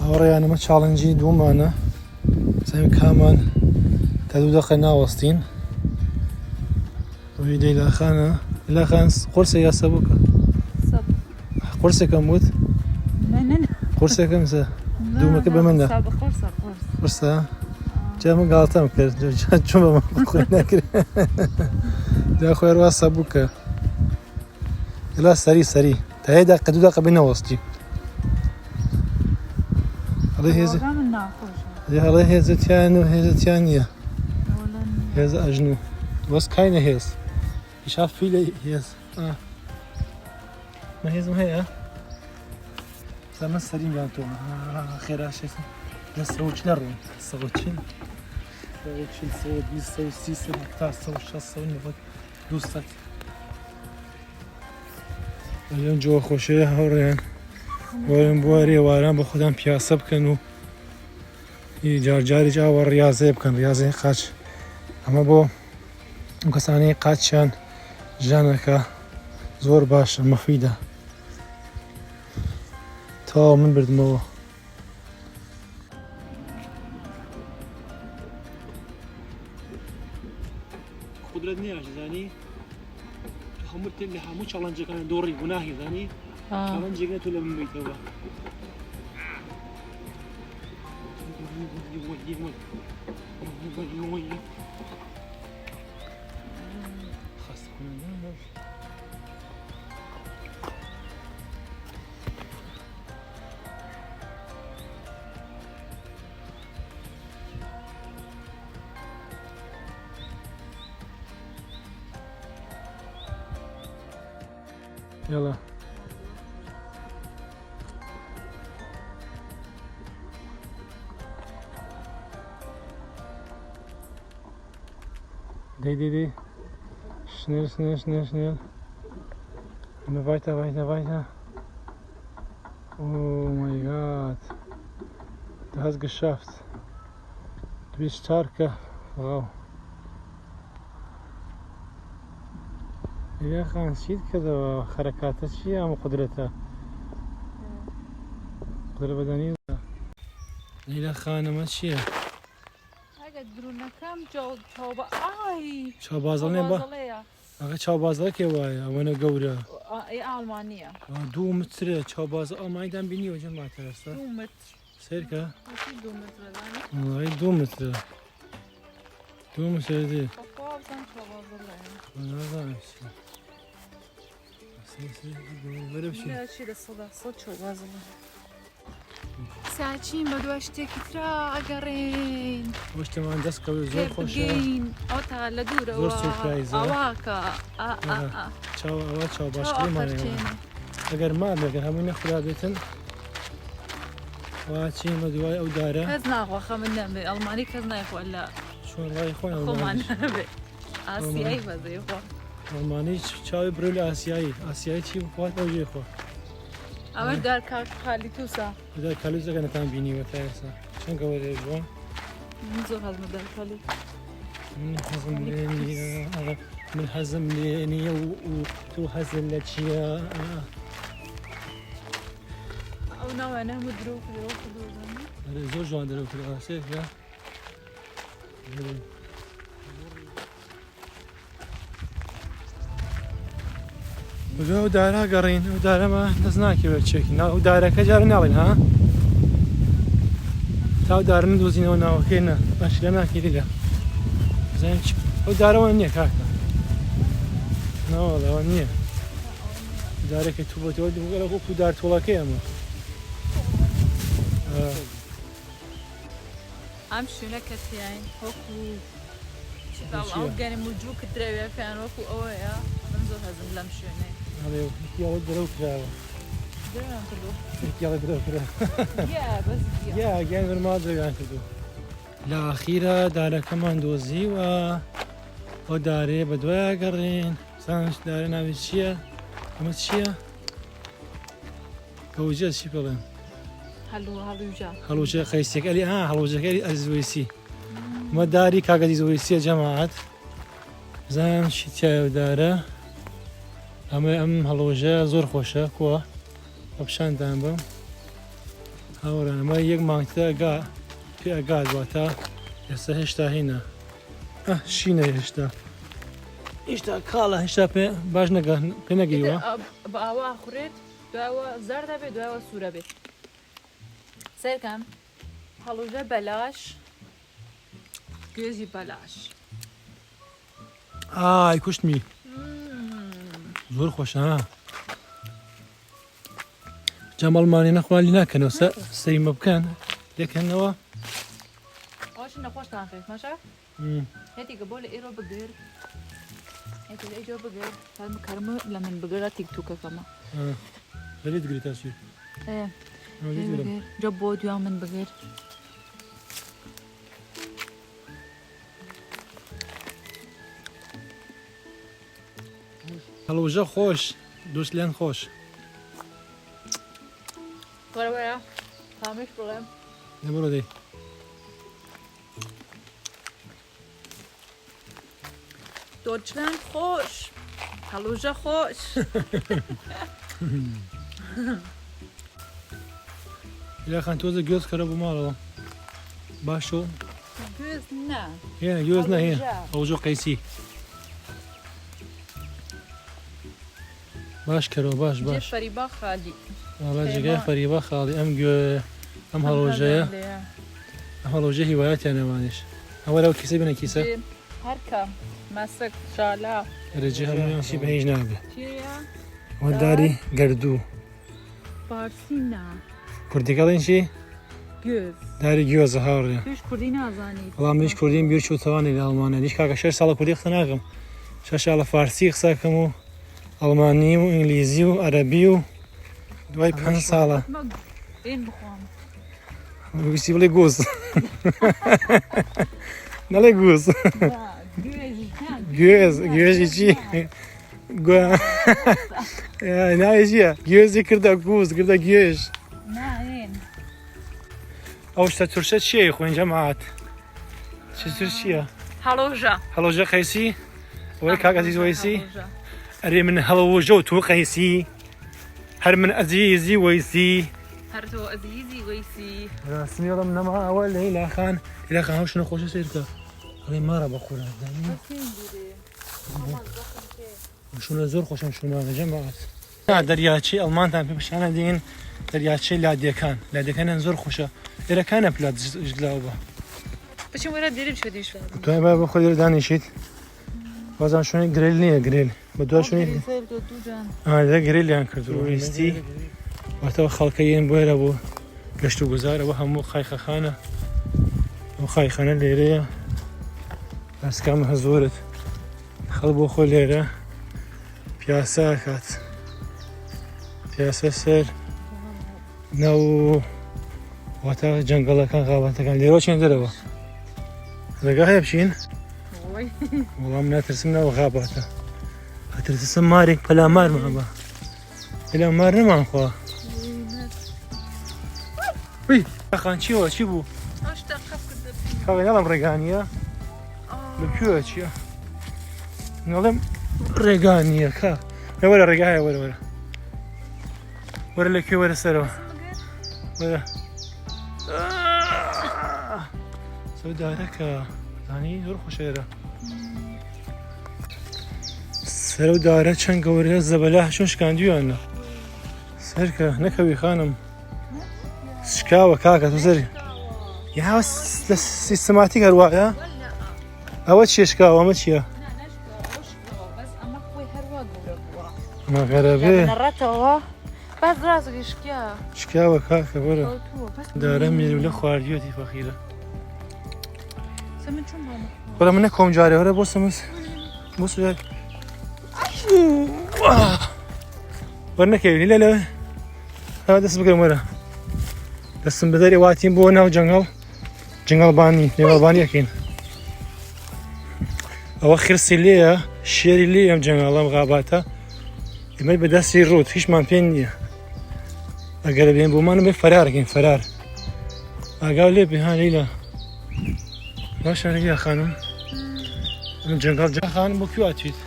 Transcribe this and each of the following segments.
هاوڕێیان ئەمە challenge ی دوومانە بزانین کامان تا دوو دەقە ناوەستین ئەوی لەیلا خانە لەیلا خان قورسە یا سەبوکە قورسەکەم وت قورسەکەم سە دوومەکە بە مندا قورسە جا من گاڵتەم کرد چۆن بە من خۆی نەکرد جا خۆی ڕوا سەبوکە لا سەری سەری تا یە دەقە دوو دەقە بنەوەستی ئەڵێ هێز ئەڵێ هێزە تیان و هێزە تیان نییە هێز ئەژن و وەس کاینە هێز Ich habe viele هێز من هێزم هەیە سا من سەریم یان تۆ خێرا شێت لە سەوچ نەڕۆن سەوچین سەوچین سە بیست سە سی سە تا سە شەست سە نەوەد دوو سەد ئەم جۆ خۆشەیە هاوڕێیان وەرن بۆ ئێواران بە خۆتان پیاسە بکەن و جارجاریش ئاوە ڕاضەیە بکەن ڕاضەی قاچ ئەمە بۆ ئەم کەسانەی قاچیان ژانەکە زۆر باشە مەفیدە تەواو من بردمەوە قدرت نییە زانی هەموو لە هەموو challenge ەکان دۆڕی گوناهی زانی challenge ێک تۆ لە من بیتەوە خەستە کننده يلا دي دي دي Schnell, schnell, schnell, schnell. Immer weiter, weiter, weiter. Oh mein Gott. Du hast geschafft. Du bist starke Frau. يا خان چیت کردەوە خەرەکاتە چییە ئەم قدرەتە قدرە بەدەنی لەیلا خانەمە چییە ئەگە درونەکەم چاو ئای چاو بازڵ نیە بە ئەگە چاو بازڵەکێ وایە ئەوەنە گەورە ئەی ئاڵمانیە دوو مترە چاو باز ئەڵمانیتان بینیوە جەماعەت ئێستا دوو متر سەیرکە دوو مترە دانی وەڵی دوو مترە دوو مترە دێ بەخوا بزان چاو بازڵەیە نازانم چیە سەیر سەیر وەرە بچین چی 100% چاو بازڵە ساچین بە دوای شتێکی ترا ئەگەڕێین ئەو شتەمان دەست کەوت زۆر خۆشە بگەین ئەو تا لە دوورەوە زۆر surprise ە. ئەواکە ئا ئا ئا چاو ئەوە چاو چاو باشترمانەوە ئاپەرچێنێ. ئەگەر مابێ ئەگەر هەمووی نەخورا بێتن وا چین بە دوای ئەو دارە کەس ناخوا خەمت نەبێ ئەڵمانی کەس نایخوا لە چۆن ڕای خۆیان خۆمان ئەڵمانیش. نەبێ ئاسیایی بەزەی خوا ئەڵمانی چاوی برو لە ئاسیایی ئاسیایی چی بخوات ئەو جێ خوا ئەمە دار کاک کالیتوسە دار کالیتوسەکە نەتان بینیوە تا ئێستا چەند گەورەیە جوان من زۆر حەزمە دار کالیتوس من حەزم لێ نییە من حەزم لێ نییە و و تۆ حەزت لە چییە ئەو ناوانە هەموو درۆ کردەوە کردووە زانی. ئەرێ زۆر جوان دەرەو کرد سێکە بەدوای ئەو دارە گەڕین ئەو دارەمە دەست ناکەوێت چێکی نا ئەو دارەکە جارە ناڵێن ها تا ئەو دارە ندۆزینەوە ناوەکەی نا ئاشکرا ناکەی لە بزانین چ ئەو دارەوە نییە کاکە ناوەڵا ئەوە نییە دارێکی تو بۆتەوە وەکو دار توڵەکەی ئەمە ئەم شوێنە کە تیاین وەکو ئەو گەنم و جوو کە درەویەکەیان وەکو ئەوەیە من زۆر حەزم لەم شوێنەیە ئەڵێ یەکی درەو کراوە درەویان کردو یەکی درەو کراوە گیا بەس گیا گیا گیان نۆرمال درەویان کردو لە ئاخیرە دارەکەمان دۆزیوە ئەو دارەیە بە دوای گەڕێن بزانم دارە ناوی چییە ئەمە چییە گەوجە چی بڵێم هەڵوجە هەڵوجە قەیسێک ئەلی ها هەڵوجەکە ئەزویسی مە داری کاگەدی زویسیە جەماعەت بزانم چی تایە دارە ئەمە ئەم هەڵوژە زۆر خۆشە کووە بە پیشاندان بم. هاوڕێیان ئەمە یەک مانگ تر ئەگا پێ ئەگات واتە ئێستا هێشتا هینە ئە شینە هێشتا هێشتا کاڵە هێشتا پێ باش نەگە پێ نەگەیوە بە ئاوا ئەخورێت دوایەوە زەرد ئەبێت دوایەوە سوورە بێت سەیرکەم هەڵوژە بەلاش گوێزی بەلاش ئای کوشتمی زۆر خۆشە ها جا مەڵمانی نەخوا لی ناکەنەوە سە سەیمە بکەن لێکەنەوە ئەوش نەخۆشتان خێت ماشە هێتیگە بۆ لە ئێرۆ بگر هێتی لە ئیجۆ بگر کەرمە لە من بگرە تیک توکەکەمە لەلێ دگری تا سویر جا بۆ دویا من بگر هەڵوژە خۆش دوست لێن خۆش. وەرە وەرە تامیش بڵێم. دە بڕۆ دەی. دۆچلەند خۆش هەڵوژە خۆش. ئیلا خان تۆزە گوێز کەرە بۆ ماڵەوە باشۆ گوێز نا هێنە گوێز نا هێنە هەڵوژە قەیسی باش کەرەوە باش باش فەریبا خالی وەڵا جێگای فەریبا خاڵی ئەم گوێ ئەم هەڵۆژەیە ئەم هەڵۆژە هیوایەتیان ئەوانیش ئەوە لەو کیسە بنە کیسە هەرکە مەسک شالا رێجێ هەموویان چی بە هیچ نابێ ئەوە داری گردوو فارسی نا کوردیەکە ئەڵێن چی گوێز داری گوێزە هاوڕێ توش کوردی نازانی وەڵام منیش کوردیم بیر چوو تەوانی لە ئەڵمانیا دیش کاکە شەش ساڵە کوردی قسە ناکەم شەش ساڵە فارسی قسە کەم و ئەڵمانی و ئینگلیزی و عەرەبی و دوای پەنج ساڵە ویستی بڵێ گوز نەڵێ گوز گوێز گوێژی چی ناوی چییە گوێزی کردە گوز کردە گوێژ ئەو شتە ترشە چییە خوێن جەماعەت چ تر چییە هەڵۆژە هەڵۆژە قەیسی ئەوەی کاک عەزیز وەیسی ئەرێ من هەڵۆژە و تۆ قەیسی هەر من ئەزیزی وەیسی هەر تۆ ئەزیزی وەیسی ڕاستمی نەما ئەوە لەیلا خان لەیلا خان هەو شنە خۆشە سەیرکە ئەڵێ مارە بە قورئان شونە زۆر خۆشم شونانە جەماعەت دەریاچەی ئەڵمانتان پێ پیشانە دێن دەریاچەی لادێکان لادێکانیان زۆر خۆشە ئێرەکانە پلات ژلاو بە بچم وەرە دێرم چۆ دیش توای با بۆ خۆی لێرە دانیشیت بازان شوێنی گرێل نییە گرێل بە دوا شوێنی لە گرێلیان کردو ویستی واتەوە خەڵکە یێن بۆێرە بۆ گەشت و گوزارەوە هەموو قایخەخانە ئەو قایخانە لێرەیە ئەسکام هەزۆرت خەڵ بۆ خۆ لێرە پیاسە ئەکات پیاسە سەر ناو واتە جەنگەڵەکان غاباتەکان لێرەوە چێن دەرەوە ڕێگا هەیە بچین وەڵام ناترسم ناو غاباتە ئەترسم مارێک پەلامارمان بە پەلامار نەمان خوا خان چیەوە چی بوو کاکە ناڵم ڕێگا نییە لە کوێ چییە ناڵێم ڕێگا نییە کا وەرە ڕێگا هەیە وەرە وەرە وەرە لە کوێ وەرە سەرەوە وەرە سەو دارەکە زانی زۆر خۆشێرە سەر و دارە چەند گەورەیە زەبەلا چۆن شکاندویانە سەرکە نەکەوی خانم شکاوە کاکە تۆ سەر یا سیستماتیک هەروایە ئەوە چیە شکاوە ئەمە چییە مەغەرەبێ ڕەتەوە بەس ڕاستگی شکیا شکاوە کاکە وەرە دارە مێرولە خواردیەتی فەقیرە وەرە من نەکۆم جارێ وەرە بۆ سمس بۆ سجار وەر نەکەوی لە لەوێ دەست بگرم وەرە دەستم بدەرێ واتین بۆ ناو جەنگەڵ جنگەڵبانی جنگەڵبانی ئەکەین ئەوە خرسی لێیە شێری لێ ئەم جەنگەڵم غاباتە ئێمەی بەدەستی ڕوت هیچمان پێ نییە ئەگەر بێن بۆمان بێ فەرارکەین فەرار ئاگاو لێ بێ ها لەیلا باشە لەیلا خانم ئەم جەنگەڵ جا خانم بۆ کوێ ئەچیت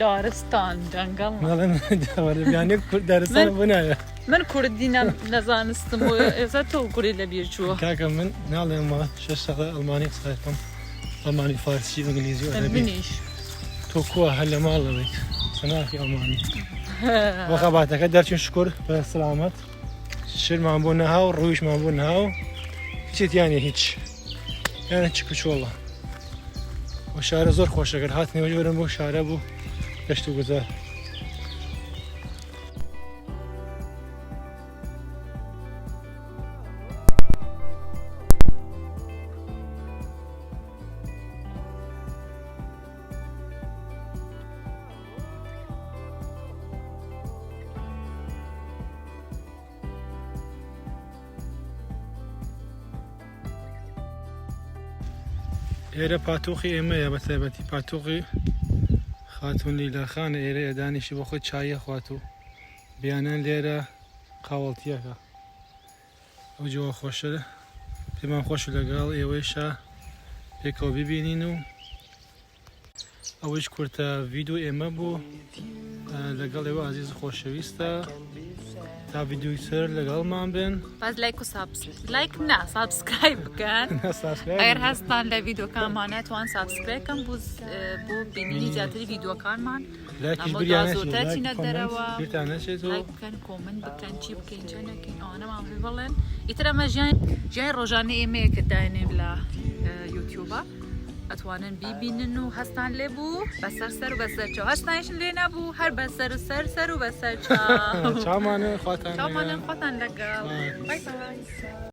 دارستان جەنگەڵ دارستان بۆ نایە. من کوردی نەزانستم و ئێستا تۆ کوردی لەبیر چووە. کاکە من ناڵێم وا شەش ساڵە ئەڵمانی قسە دەکەم ئەڵمانی فارسی و ئینگلیزی و عەرەبی منیش تۆ کوا هەر لە ماڵەوەیت قسە ناکەی ئەڵمانی بۆ خەباتەکە دەرچین شکر بە سەلامەت شیرمان بۆ نەها و ڕوویشمان بۆ نەها و هیچی تیانە هیچ یانە چک و چۆڵە و شارە زۆر خۆشە گەر هاتنەوە وەرن بۆ شارە بوو گەشت و گوزار. ئێرە پاتۆخی ئێمەیە بە تایبەتی پاتۆخی خاتون لیلاخانە ئێرەیە دانیشی بۆ خۆی چایە خوات و بیانان لێرە قاوەڵتیەکە ئەو جەوە خۆشە پێمان خۆش لەگەڵ ئێوەیشا پێکەوە ببینین و ئەوەیش کورتە ڤیدیۆ ئێمە بوو لەگەڵ ئێوە ئازیز خۆشەویستە تا ڤیدیۆی تر لەگەڵمان بن. بەس لایک و subs لایک نا subscribe بکەن ئەگەر هەستان لە ڤیدیۆکانمان ناتوان subscribe کەم بۆ بۆ بینینی زیاتری ڤیدیۆکانمان لایکیش ئەمە بیریان دا نەچێت زۆرتر لایک چینە comment دەرەوە. بیرتان نەچێت و لایک بکەن comment بکەن چی بکەین چۆن نەکەین ئەوانەمان پێ بڵێن ئیتر ئەمە ژیان ژیانی ڕۆژانەی ئێمەیە کە داینێم لە یوتیوبە ئەتوانن بیبینن و هەستان لێ بوو بەسەر سەر و بەسەر چاو هەستانیشن لێ نەبوو هەر بەسەر و سەر سەر و بەسەر چاو چاومانە خواتان چاومانە خواتان لەگەڵ بای بای.